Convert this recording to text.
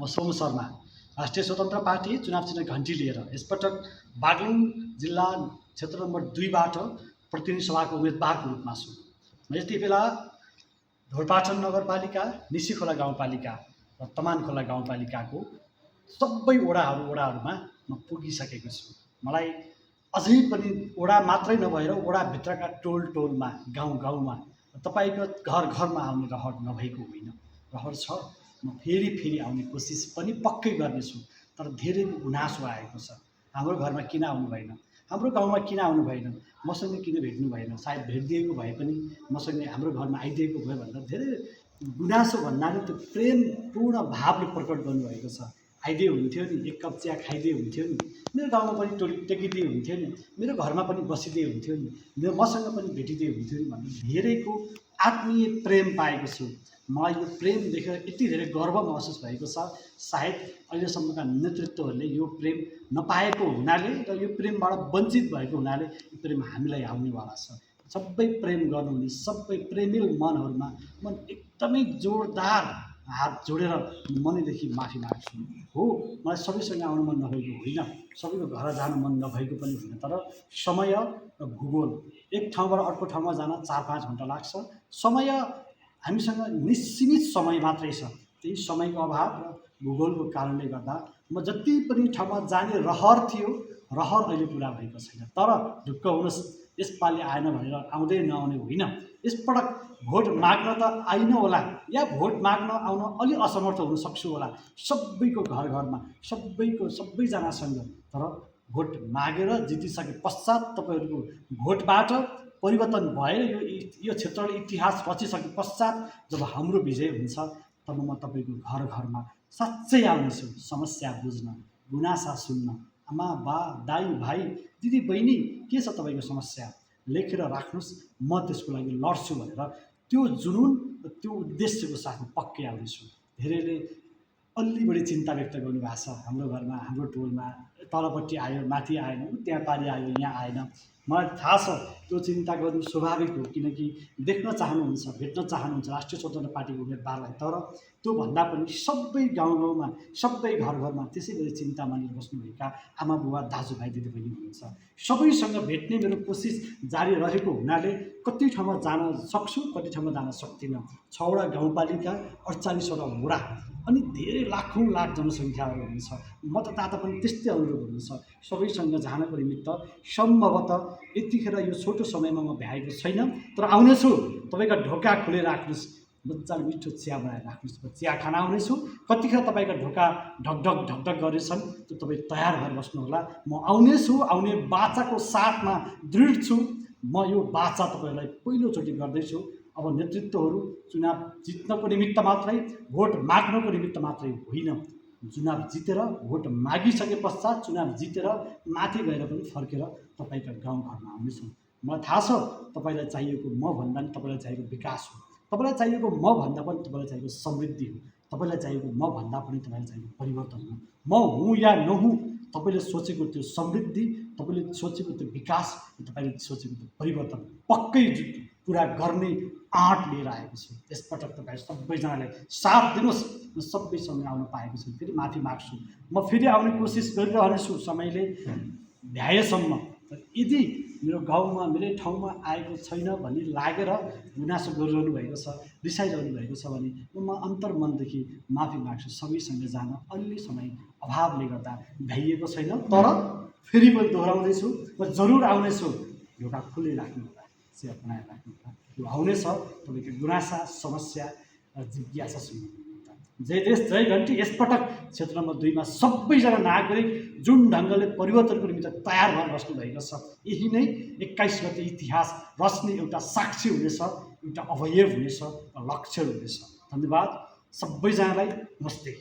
सोम शर्मा, राष्ट्रिय स्वतन्त्र पार्टी चुनाव चिन्ह घन्टी लिएर यसपटक बागलुङ जिल्ला क्षेत्र नम्बर 2बाट प्रतिनिधि सभाको उम्मेदवारको रूपमा छु। म यति बेला ढोरपाटन नगरपालिका, निसीखोला गाउँपालिका र तमानखोला गाउँपालिकाको सबै वडाहरूमा म पुगिसकेको छु। मलाई अझै पनि वडा मात्रै नभएर वडाभित्रका टोलमा, गाउँमा तपाईँको घरमा आउने रहर नभएको होइन, रहर छ। म फेरि आउने कोसिस पनि पक्कै गर्नेछु। तर धेरै गुनासो आएको छ। हाम्रो घरमा किन आउनु भएन, हाम्रो गाउँमा किन आउनु भएन, मसँग किन भेट्नु भएन, सायद भेटिदिएको भए पनि मसँग हाम्रो घरमा आइदिएको भयो भनेर धेरै गुनासो भन्नाले त्यो प्रेमपूर्ण भावले प्रकट गर्नुभएको छ। आइदिए हुन्थ्यो नि, एक कप चिया खाइदिए हुन्थ्यो नि, मेरो गाउँमा पनि टेकिदिए हुन्थ्यो नि, मेरो घरमा पनि बसिदिए हुन्थ्यो नि, मसँग पनि भेटिदिए हुन्थ्यो नि भन्ने धेरैको आत्मीय प्रेम पाएको छु। मलाई यो प्रेम देखेर यति धेरै गर्व महसुस भएको छ। सायद अहिलेसम्मका नेतृत्वहरूले यो प्रेम नपाएको हुनाले र यो प्रेमबाट वञ्चित भएको हुनाले यो प्रेम हामीलाई आउनेवाला छ। सबै प्रेम गर्नुहुने सबै प्रेमिल मनहरूमा म एकदमै जोरदार हात जोडेर मनैदेखि माफी माग्छु। हो, मलाई सबैसँग आउनु मन नभएको होइन, सबैको घर जानु मन नभएको पनि होइन, तर समय र भूगोल, एक ठाउँबाट अर्को ठाउँमा जान 4-5 घन्टा लाग्छ। समय हामीसँग निसीमित समय मात्रै छ। त्यही समयको अभाव र भूगोलको कारणले गर्दा म जति पनि ठाउँमा जाने रहर थियो, रहर अहिले पुरा भएको छैन। तर ढुक्क हुनुहोस्, यसपालि आएन भनेर आउँदै नआउने होइन। यसपटक भोट माग्न त आइन होला, या भोट माग्न आउन अलि असमर्थ हुन सक्छु होला सबैको घरमा, सबैजनासँग। तर भोट मागेर जितिसके पश्चात तपाईँहरूको भोटबाट परिवर्तन भएर यो क्षेत्रले इतिहास रचिसके पश्चात जब हाम्रो विजय हुन्छ, तब म तपाईँको घरमा साँच्चै आउनेछु। समस्या बुझ्न, गुनासा सुन्न, आमा बा दाइ भाइ दिदी बहिनी के छ तपाईँको समस्या लेखेर राख्नुहोस्, म त्यसको लागि लड्छु भनेर त्यो जुनुन र त्यो उद्देश्यको साथमा पक्कै आउनेछु। धेरैले अलि बढी चिन्ता व्यक्त गर्नुभएको छ। हाम्रो घरमा, हाम्रो टोलमा तलपट्टि आयो, माथि आएन, त्यहाँ पारि आयो, यहाँ आएन। मलाई थाहा छ त्यो चिन्ता गर्नु स्वाभाविक हो, किनकि देख्न चाहनुहुन्छ, भेट्न चाहनुहुन्छ राष्ट्रिय स्वतन्त्र पार्टीको उम्मेदवारलाई। तर त्योभन्दा पनि सबै गाउँमा, सबै घरमा त्यसै गरी चिन्ता मानेर बस्नुभएका आमा बुवा, दाजुभाइ, दिदीबहिनी हुनुहुन्छ। सबैसँग भेट्ने मेरो कोसिस जारी रहेको हुनाले कति ठाउँमा जान सक्छु, कति ठाउँमा जान सक्दिनँ। 6वटा गाउँपालिका, 48वटा वडा अनि धेरै लाखौँ लाख जनसङ्ख्याहरू हुनुहुन्छ। मतदाता पनि त्यस्तै अनुरूप हुनुहुन्छ। सबैसँग जानको निमित्त सम्भवतः यतिखेर यो छोटो समयमा म भ्याएको छैन, तर आउनेछु। तपाईँका ढोका खुलेर राख्नुहोस्, मजाले मिठो चिया बनाएर राख्नुहोस्, म चिया खान आउनेछु। कतिखेर तपाईँका ढोका ढकढक गरेछन् त्यो तपाईँ तयार भएर बस्नुहोला। म आउनेछु, आउने बाचाको साथमा दृढ छु। म यो बाचा तपाईँहरूलाई पहिलोचोटि गर्दैछु। अब नेतृत्वहरू चुनाव जित्नको निमित्त मात्रै, भोट माग्नको निमित्त मात्रै होइन। चुनाव जितेर, भोट मागिसके पश्चात चुनाव जितेर माथि गएर पनि फर्केर तपाईँका गाउँघरमा आउनेछौँ। मलाई थाहा छ तपाईँलाई चाहिएको म भन्दा पनि तपाईँलाई चाहिएको विकास हो, तपाईँलाई चाहिएको म भन्दा पनि तपाईँलाई चाहिएको समृद्धि हो, तपाईँलाई चाहिएको म भन्दा पनि तपाईँलाई चाहिएको परिवर्तन हो। म हुँ या नहुँ, तपाईँले सोचेको त्यो समृद्धि, तपाईँले सोचेको त्यो विकास, तपाईँले सोचेको त्यो परिवर्तन पक्कै पुरा गर्ने आँट लिएर आएको छु। यसपटक तपाईँ सबैजनाले साथ दिनुहोस्। म सबैसँग आउन पाएको छु, फेरि माफी माग्छु। म फेरि आउने कोसिस गरिरहनेछु समयले भ्याएसम्म। तर यदि मेरो गाउँमा, मेरै ठाउँमा आएको छैन भन्ने लागेर गुनासो गरिरहनु भएको छ, रिसाइरहनु भएको छ भने म अन्तर्मनदेखि माफी माग्छु। सबैसँग जान अलि समय अभावले गर्दा भ्याइएको छैन, तर फेरि पनि दोहोऱ्याउँदैछु, म जरुर आउनेछु। ढोका खुल्लै राख्नु होला, चिया बनाएर राख्नु होला। यो आउनेछ तपाईँको गुनासा, समस्या र जिज्ञासा सुन्नु। जय देश, जय घन्टी। यसपटक क्षेत्र नम्बर 2मा सबैजना नागरिक जुन ढङ्गले परिवर्तनको निमित्त तयार भएर बस्नु भएको छ, यही नै 21 गते इतिहास रच्ने एउटा साक्षी हुनेछ, एउटा अवयव हुनेछ, लक्ष्य हुनेछ। धन्यवाद सबैजनालाई। नमस्ते।